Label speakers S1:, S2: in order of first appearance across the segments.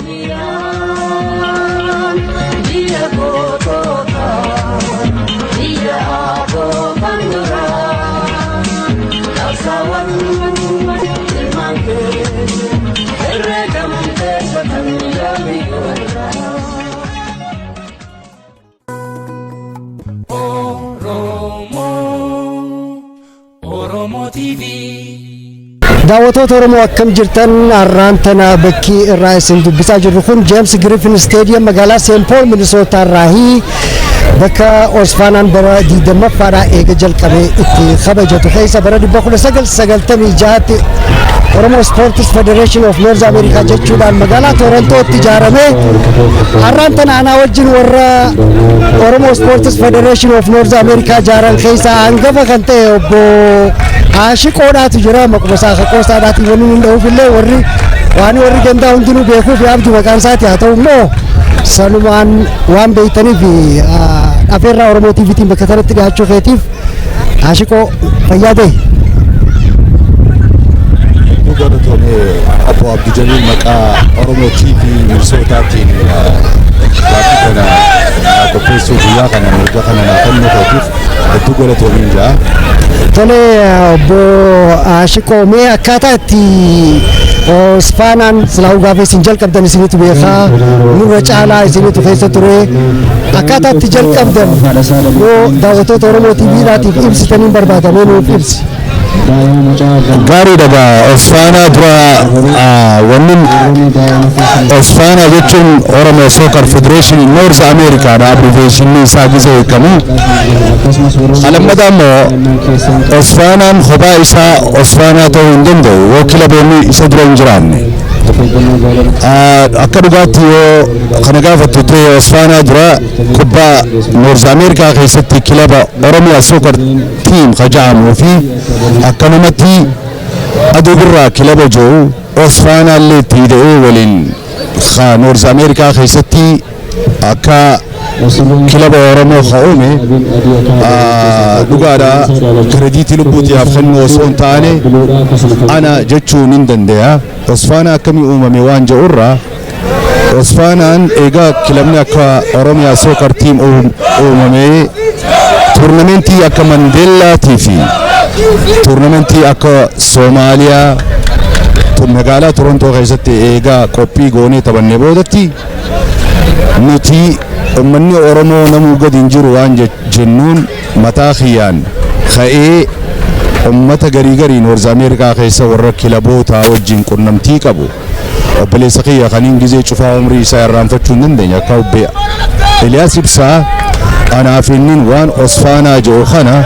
S1: Oromiyaan biyya goototaa, biyya abootan duraa, qabsaawwan ilmaan keenya herreegamtee sotan yoomiyyuu.
S2: Oromoo Oromoo TV.
S3: Daawwattoota Oromoo, akkam jirtan? Har'aan tana bakki irraa isin dubbisaa jirru kun James Griffin Stadium, magaalaa St. Paul, Minnesota irraahi, bakka Osfaanaan bara 20ffaadhaa eega jalqabee itti kabajatu keessa, bara 1996tti Oromo Sports Federation of North America jechuudhaan magaalaa Torontootti ijaarame. Har'aan tana anaa wajjin warra Oromo Sports Federation of North America ijaaran keessaa hangafa kan ta'e obbo Ashiqoodhaatu jira. Maquma isaa qoosaadhaatiin wanni hin dha'uuf illee warri waan warri gandaa hundinuu beekuuf yaabdu maqaan isaati. Haa ta'u immoo sanumaan waan beektaniif afeerraa Oromoo TVtiin bakka kanatti dhiyaachuu keetiif, Ashiqoo, fayyaa ta'e.
S4: Galatoomee, Obbo Abduu Jaliil. Maqaa Oromoo TV Minisootaatiin gaaffii kana naa qopheessuu, guyyaa kana mirga kana naa kennuu keetiif hedduu galatoomiin jira.
S3: Tole, obbo Ashiqoo, mee akkaataa itti Osfaanaan silaa'uu gaafa isin jalqabdan isinitu beekaa, nurra caalaa isinitu keessa ture. Akkaataa itti jalqabdan yoo daawwattoota Oromoo TVdhaatiif ibsitanii barbaadamee nuuf ibsi.
S4: Gaariidha gaa. Osfaanaa dura wanni Osfaanaa jechuun Oromo Soccer Federation in North America dha, abbreviation isaa gisee hiikamu. Lammataa immoo Osfaanaan kophaa isaa Osfaanaa ta'uu hin danda'u yoo kilaboonni isa dura hin jiraanne. Akka dhugaatti yoo kana gaafattu ta'e, Osfaanaa dura kubbaa North America keessatti kilaba Oromiyaa Soccer Team ka jedhamuu fi akkanumatti aduu birraa kilaba jiru Osfaanaallee itti hidhee waliin ka North America keessatti akka kilaba Oromoo ka uume, dhugaadha, credit lubbuutiif kennu osoo hin taane ana jechuun hin danda'a. Osfaanaa akkamii uumame waan jedhurraa, Osfaanaan egaa kilabni akka Oromiyaa Soccer Team uumamee, tournamentii akka Mandeellaatii fi tournamentii akka Soomaaliyaa magaalaa Torontoo keessatti eegaa qophii goonee taphannee boodatti, nuti uummanni Oromoo namuu gadi hin jiru waan jennuun, mataa kiyyaan ka'ee ummata garii garii North America keessa warra kilaboota wajjin qunnamtii qabu, obboleessa kiyya kaniin gizee cufaa umrii isaa irraanfachuu hin dandeenye, akka obbo Eliyaas Ibsaa, anaaf innin waan Osfaanaa jedhu kana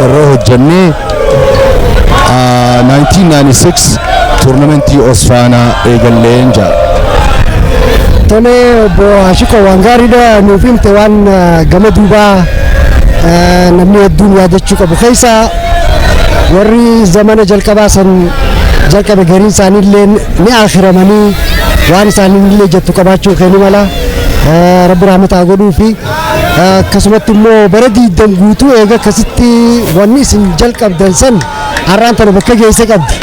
S4: irra hojjannee 1996 tournamentii Osfaanaa eegalleen jira.
S3: Tole, obbo Ashiqoo, waan gaariidha nuuf himte. Waan gama duubaa namni hedduun yaadachuu qabu keessa, warri zamana jalqabaa san jalqabe gariin isaaniillee ni akhiramanii, waan isaaniillee jettu qabaachuu keeni mala, rabbi rahmataa godhuu fi akkasumatti immoo bara 20 guutuu eega akkasitti wanni isin jalqabdan san har'aan tana bakka geesse qabdi.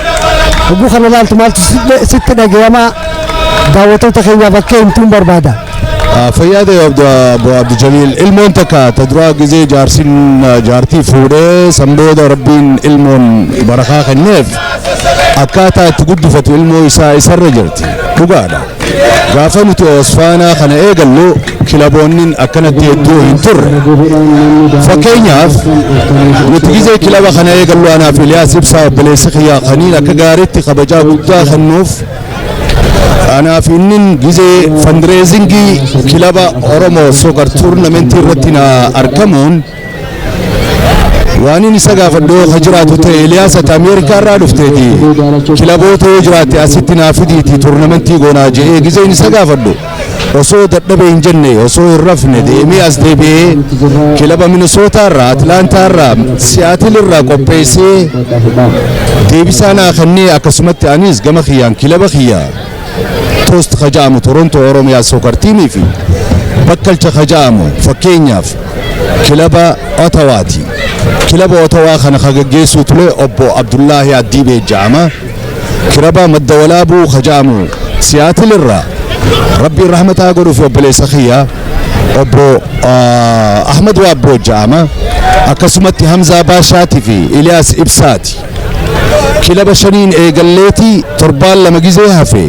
S3: Hogguu kana ilaaltu maaltu sitti dhagayama? Daawwattoota keenyaaf akka himtuun barbaada.
S4: Fayyaa ta'e, Obbo Abdul Jaliil. Ilmoon takka ta duraa gizee jaarsin jaartii fuudhee san booda rabbiin ilmoon barakaa kenneef, akkaataa itti guddifatu ilmoo isaa isarra jirti. Dhugaadha. Gaafa nuti Osfaanaa kana eegallu kilaboonni akkanatti hedduu hin turre. Fakkeenyaaf, nuti gizee kilaba kana eegallu, anaaf Iliyaas Ibsaa obboleessi kiyyaa kaniin akka gaariitti kabajaa guddaa kennuuf, anaaf innin gizee fundraisingii kilaba Oromoo Soccer Tournamentii irratti na argamuun, waan inni isa gaafadhu ka jiraatu ta'e, Iliyaas, ati Ameerikaa irraa dhufteeti, kilaboota yoo jiraatte asitti naa fidiiti tournamentii goonaa je'ee gizeen isa gaafadhu, osoo dadhabee hin jenne, osoo hin rafne deemee as deebi'ee kilaba Minisootaa irraa, Atlaantaa irraa, Siyaatil irraa qopheessee deebisaa naa kennee. Akkasumatti anis gama kiyyaan kilaba kiyya Tost ka ja'amu, Toronto Oromiyaa Soccer Teamii fi Bakkalcha ka ja'amu, fakkeenyaaf kilaba Ottawaati. Kilaba Ottawaa kana ka gaggeessuu ture obbo Abdullaahi Addiibee ja'ama. Kilaba Madda Walaabuu ka ja'amu Siyaatil irraa Rabbiin rahmataa godhuuf obboleessa kiyya obbo Ahmad Waabboo ja'ama, akkasumatti Hamzaa Baashaatii fi Iliyaas Ibsaati. Kilaba shaniin eegalleeti torbaan 2 gizee hafe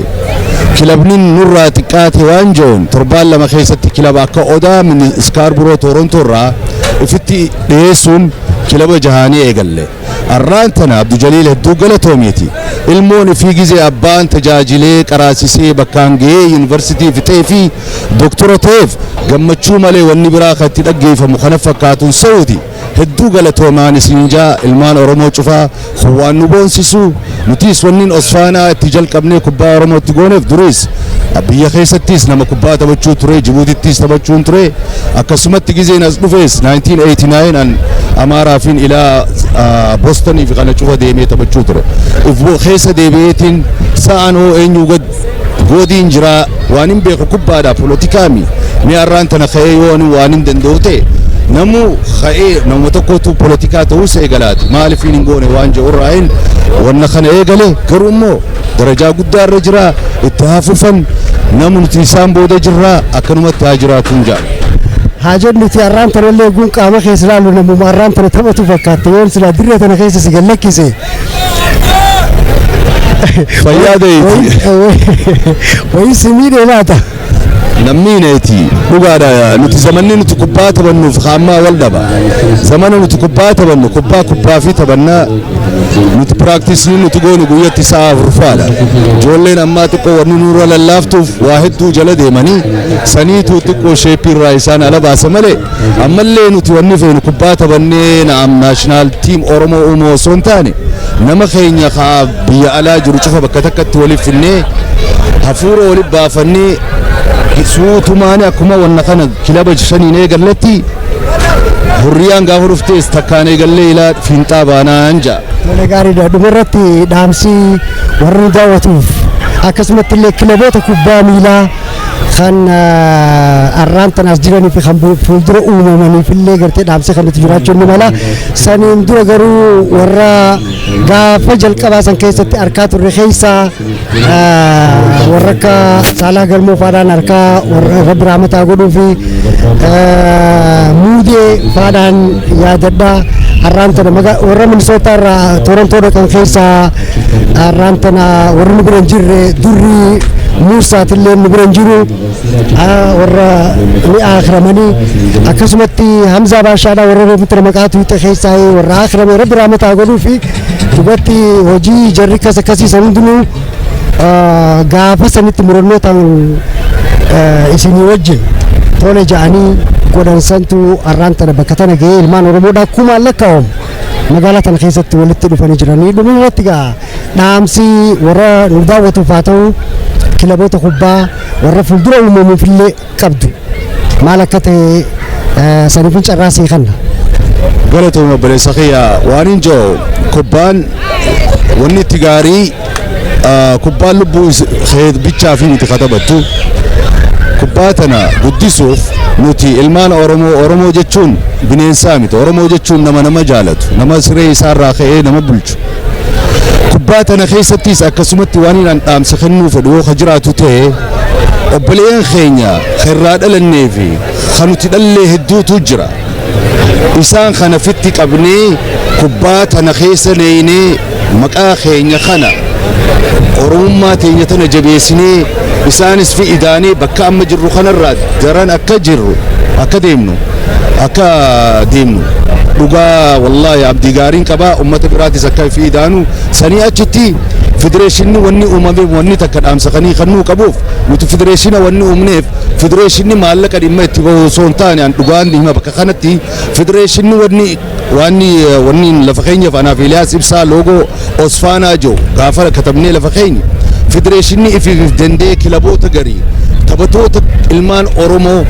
S4: kilabni nurraa xiqqaate waan jiruun torbaan 2 keessatti kilaba akka Odaa Iskaarburoo Toorontoo irraa ifitti dhiyeessuun kilaba jahaanii eegalle. Arraan tana Abdujaliil hedduu galatoomiiti. Ilmoon ifii gizee abbaan tajaajilee qaraasisee bakkaan gahee yuunivarsiitii fixee fi doktora ta'eef gammachuu malee wanni biraa kan itti dhaggeeffamu kana fakkaatuun sa'uuti. Hedduu galatoomaan isin jaa. Ilmaan Oromoo cufaa waan nu boonsisu nutis wannin Osfaanaa itti jalqabnee kubbaa Oromoo itti gooneef, duris biyya keessattis nama kubbaa taphachuu ture, Jibuutittis taphachuun ture. Akkasumatti gizeen as dhufes 1989 an Amaaraafiin ilaa Bostonii fi kana cufa deemee taphachuu ture. If keessa deebi'eetiin sa'aan hoo eenyu gad goodiin jiraa waan hin beeku kubbaadha poolotikaami mi'a har'aan tana ka'ee yoo ani waan hin danda'u ta'e namu ka'ee nama tokkotu poolotikaa ta'uus eegalaati, maaliif hin goone waan jedhu irraayin wanna kana eegale. Garuu immoo darajaa guddaa irra jira, itti hafufan namu nuti isaan booda jirraa, akkanumatti haa jiraatuun ja'a.
S3: Haa jennuti, har'aan tanallee eeguun qaama keessa ilaalu namuma har'aan tana taphatu fakkaata yoon silaa dirree tana keessa si gallakkise.
S4: Fayyaa ta'eeti.
S3: Wayii si miidhee laata?
S4: Namni dhugaadha, nuti zamanni nuti kubbaa taphannuuf haammaa wal dhaba. Zamana nuti kubbaa taphannu kubbaa kubbaa fi taphannaa nuti practice nuti goonu guyyatti sa'a afurfaadha. Ijoolleen ammaa xiqqoo wanni nurra lallaaftuuf waa hedduu jala deemanii saniituu xiqqoo shape irraa isaan ala baasa malee ammallee nuti wanni feenu kubbaa taphannee na'am national team Oromoo uumuu osoo hin taane, nama keenya kaa biyya alaa jiru cufa bakka takkatti waliif finnee hafuura waliif baafannee suutumaani akkuma wanna kana kilaba shaniin eegalletti hurriyaan gaafa dhuftees takkaan eegallee ilaa fiinxaa baanaan ja'a.
S3: Tole, gaariidha. Dhumarratti dhaamsi warra nu daawwatuuf, akkasumatti illee kilaboota kubbaa miilaa kan arraan tanaas jiranii fi kan fuuldura uumamaniif illee gartee dhaamsi kan itti jiraachuu ni mala. Saniin dura garuu warra gaafa jalqabaa san keessatti arkaa turre keessaa warra akka Saalaa Galmoo faadhaan harkaa warra Rabbi rahmataa godhuu fi Muudee faadhaan yaadadhaa. Har'aan tana warra Minisootaa irraa Torontoo dhaqan keessaa har'aan tana warri nu bira hin jirre, durri Muusaatillee nu bira hin jiru, warra ni akhiramanii, akkasumatti Hamzaa Baashaadhaa warra reefu tana maqaa tuuxe keessaa warra akhirame Rabbi rahmataa godhuu fi dhugatti hojii jarri akkas akkasii san hundinuu gaafa sanitti murannoo ta'an isinii wajjin tole ja'anii godhan santu har'aan tana bakka tana ga'ee ilmaan Oromoodhaa kumaan lakkaa'amu magaalaa tana keessatti walitti dhufanii jiranii. Dhuma irratti gaa dhaamsi warra nu daawwatuuf haa ta'u kilaboota kubbaa warra fuuldura uumamuuf illee qabdu maal akka ta'e saniifin carraa sii kanna.
S4: Galatooma obboleessa kiyya. Waan hin jiru, kubbaan wanni itti gaarii kubbaan lubbuu bichaa fi miti katabattu. Kubbaa tana guddisuuf nuti ilmaan Oromoo, Oromoo jechuun bineensaa miti. Oromoo jechuun nama nama jaalatu, nama siree isaarraa ka'ee nama bulchu. Kubbaa tana keessattis akkasumatti waan hin dhaamsa kennuu fedhu yoo ka jiraatu ta'e, obboleen keenya irraa dhalannee fi kan nuti dhallee hedduutu jira. Isaan kana fitti qabnee kubbaa tana keessa neeynee maqaa keenya kana, oromummaa teenya tana jabeessinee isaanis fi idaanee bakka amma jirru kanarraa daran akka jirru akka deemnu dhugaa wallaahi abdii gaariin qabaa. Ummata biraatis akka fi idaanu sanii achitti federeeshinni wanni uumameef, wanni takka dhaamsa kanii kan nuu qabuuf, nuti federeeshina wanni uumneef federeeshinni maallaqa dhimma itti bahu osoo hin taane, an dhugaan hima bakka kanatti, federeeshinni wanni lafa keenyaaf anaaf Iliyaas Ibsaa logo Osfaanaa jiru gaafa katabnee lafa keenya, federeeshinni ifiif danda'ee kilaboota garii taphatoota ilmaan Oromoo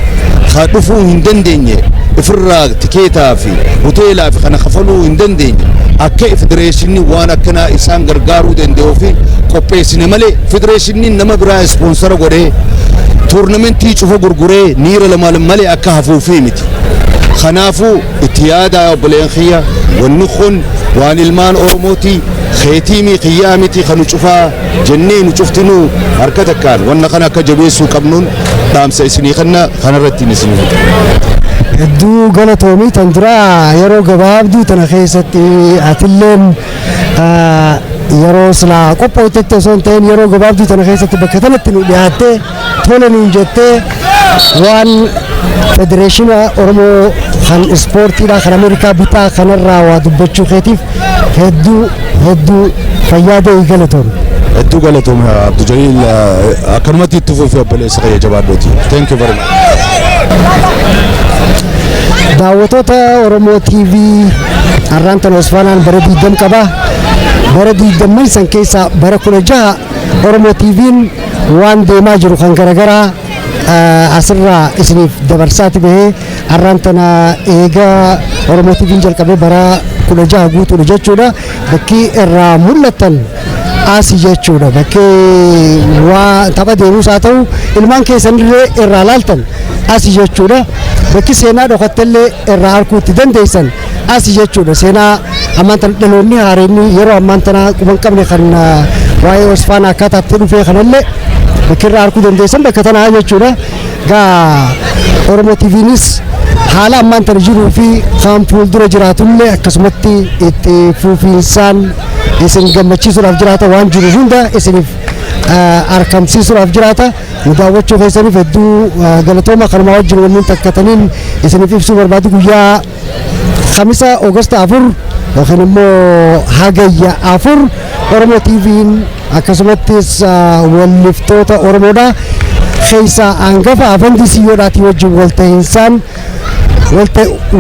S4: ka dhufuu hin dandeenye ifirraa tikeetaa fi hoteelaa fi kana kafaluu hin dandeenye akka federeeshinni waan akkanaa isaan gargaaruu danda'uu fi qopheessine malee federeeshinni nama biraa sponsor godhee tournament cufa gurguree niira lama malee akka hafuufii miti. Kanaafuu itti yaadaa obboleen kiyya, wanni kun waan ilmaan Oromooti, keetiimii kiyyaa miti, kanu cufaa jennee nu cuftinuu harka takkaan wanna kana akka jabeessuu qabnuun dhaamsa isinii kanna kanarratti isinii.
S3: Hedduu galatoomii. Tan dura yeroo gabaabduu tana keessatti atilleen yeroo silaa qophooftetti osoo hin ta'in yeroo gabaabduu tana keessatti bakka tanatti nu dhiyaattee tole nuun jettee waan federeeshina Oromoo kan ispoortiidha kan Ameerikaa bitaa kanarraa waa dubbachuu keetiif hedduu hedduu fayyaa ta'ii galatoomi.
S4: Hedduu galatoome Abdul Jaliil, akkanumatti itti fufi obboleessa kiyya, jabaadhuuti. Thank you very much.
S3: Daawwattoota Oromoo TV, har'aan tana Osfaanaan bara 20 qaba. Bara 20n san keessaa bara 16 Oromoo TV'n waan deemaa jiru kan garaagaraa asirraa isiniif dabarsaati bahee har'aan tana eegaa Oromoo TV'n jalqabee bara 16 guutuudha jechuudha. Bakki irraa mul'atan asii jechuudha. Bakki waa tapha deemuus haa ta'u ilmaan keessanillee irraa laaltan asii jechuudha. Bakki seenaa dhokattellee irraa arguu itti dandeessan asii jechuudha. Seenaa ammaan tana dhaloonni haareenni yeroo ammaan tana quba hin qabne kan waa'ee Osfaanaa akkaataa itti dhufee kanallee bakki irraa arguu dandeessan bakka tanaa jechuudha. Gaa Oromoo TVnis haala ammaan tana jiruu fi kan fuuldura jiraatullee akkasumatti itti fufiinsaan isin gammachiisuudhaaf jiraata, waan jiru hunda isiniif argamsiisuudhaaf jiraata. Nu daawwachuu keessaniif hedduu galatooma. Kanumaa wajjin wanni takkataniin isiniif ibsuu barbaadu, guyyaa Kamisa Ogosta 4 yookiin immoo Hagayya 4 Oromoo TV'n akkasumattis walliftoota Oromoodha keessaa hangafa Afandii Siyyoodhaatii wajjin walta'insaan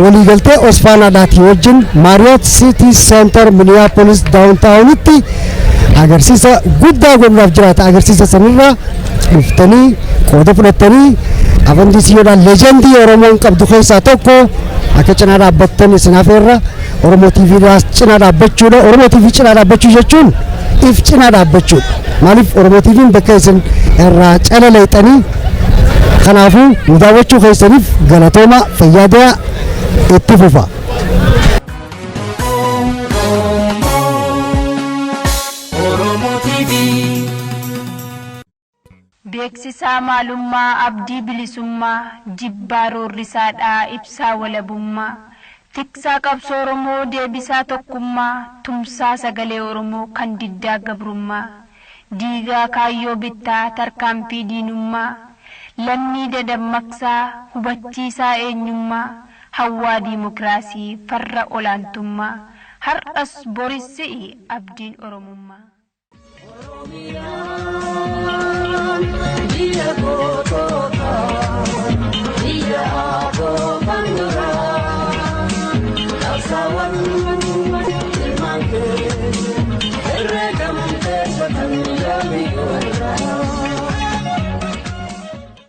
S3: waliigaltee Osfaanaadhaatii wajjin Marriott City Center Minneapolis downtownitti agarsiisa guddaa godhuudhaaf jiraata. Agarsiisa sanirraa dhuftanii qooda fudhattanii Afandii Siyyoodhaan leejendii Oromoon qabdu keessaa tokko akka cinaa dhaabbattan isin hafeerra. Oromoo TV cinaa dhaabbachuudha. Oromoo TV cinaa dhaabbachuu jechuun if cinaa dhaabbachuudha. Maaliif Oromoo TV'n bakka isin irraa calaleexanii. Kanaafuu nu daawwachuu keessaniif galatooma, fayyaa itti fufa.
S2: Oromoo TV.
S5: Beeksisaa maalummaa abdii bilisummaa, jibbaa roorrisaadhaa ibsaa walabummaa, tiksaa qabsoo Oromoo, deebisaa tokkummaa, tumsaa sagalee Oromoo kan diddaa gabrummaa, diigaa kaayyoo bittaa tarkaanfii diinummaa, lammii dadammaqsaa, hubachiisaa eenyummaa, hawwaa diimokiraasii, farra olaantummaa, har'as boris si'i abdiin Oromummaa.
S1: Biyya gootota, biyya abootan duraa, qabsaawwan ilmaan kee herreegamtee sotan yaamiyoota.